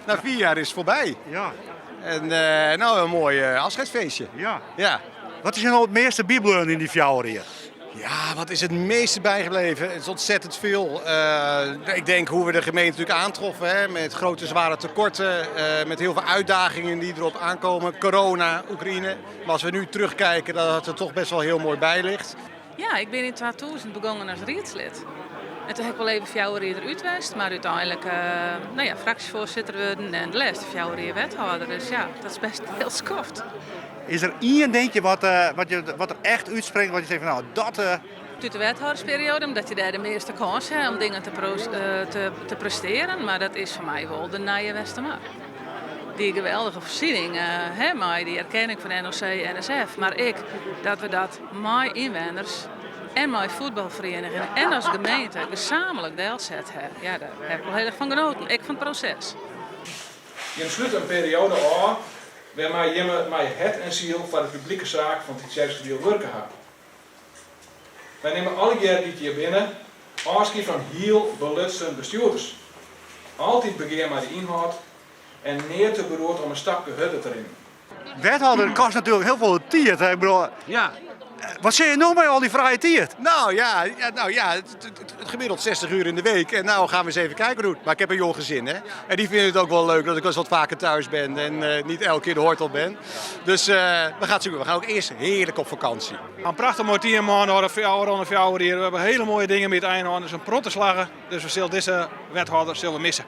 Na 4 jaar is het voorbij. Ja. En nou, een mooi afscheidsfeestje. Ja. Ja. Wat is je no it measte bybleaun yn dy 4 jier? Ja, wat is het meeste bijgebleven? Het is ontzettend veel. Ik denk hoe we de gemeente natuurlijk aantroffen. Hè, met grote zware tekorten, met heel veel uitdagingen die erop aankomen. Corona, Oekraïne. Maar als we nu terugkijken, dat het er toch best wel heel mooi bij ligt. Ja, ik bin yn 2000 begongen as riedslid. En toen ha ik wol even 4 jier derút west, mar úteinlik no ja, fraksjefoarsitter wurden en de lêste 4 jier wethâlder. Dus ja, dat is best in hiel skoft. Is der ien dinkje wat, wat, je, wat der echt útspringt, wat je sizze fan no, dat... Ut de wethâldersperiode, omdat je dêr de measte kâns ha om dingen te, te, te prestearen. Mar dat is foar my wol de nije Westermar. Dy geweldige foarsiening, hè, mei dy erkenning fan NOC, NSF. Mar ek dat we dat mei ynwenners en mei fuotbalferienigingen en as gemeente gesamentlik delset ha. Ja, dêr ha ik wol hiel erch fan genoten, ek fan it proses. Jim slute in perioade ôf wêrmei jimme mei hert en siel foar de publike saak fan Tytsjerksteradiel wurke ha. Wy nimme allegear dy't hjir binne ôfskie fan hiel belutsen bestjoerders. Altyd begean mei de ynhâld en nea te beroerd om in stapke hurder te rinnen. Wethâlder kost natuerlik hiel folle tiid. Ik bedoel, Ja. Wat sille je no mei al dy frije tiid? Nou ja, ja, nou ja, het gemiddeld 60 uur in de week. En nou gaan we eens even kijken hoe het. Maar ik heb een jong gezin, hè. En die vinden het ook wel leuk dat ik wel eens wat vaker thuis ben en niet elke keer de Hortel ben. Dus we gaan het zoeken. We gaan ook eerst heerlijk op vakantie. In prachtich moai team man, ôfrûne 4 jier. We hawwe hiele moaie dingen by it ein hân. Dus in protte slagge. Dus we sille dizze wethâlder sille we misse.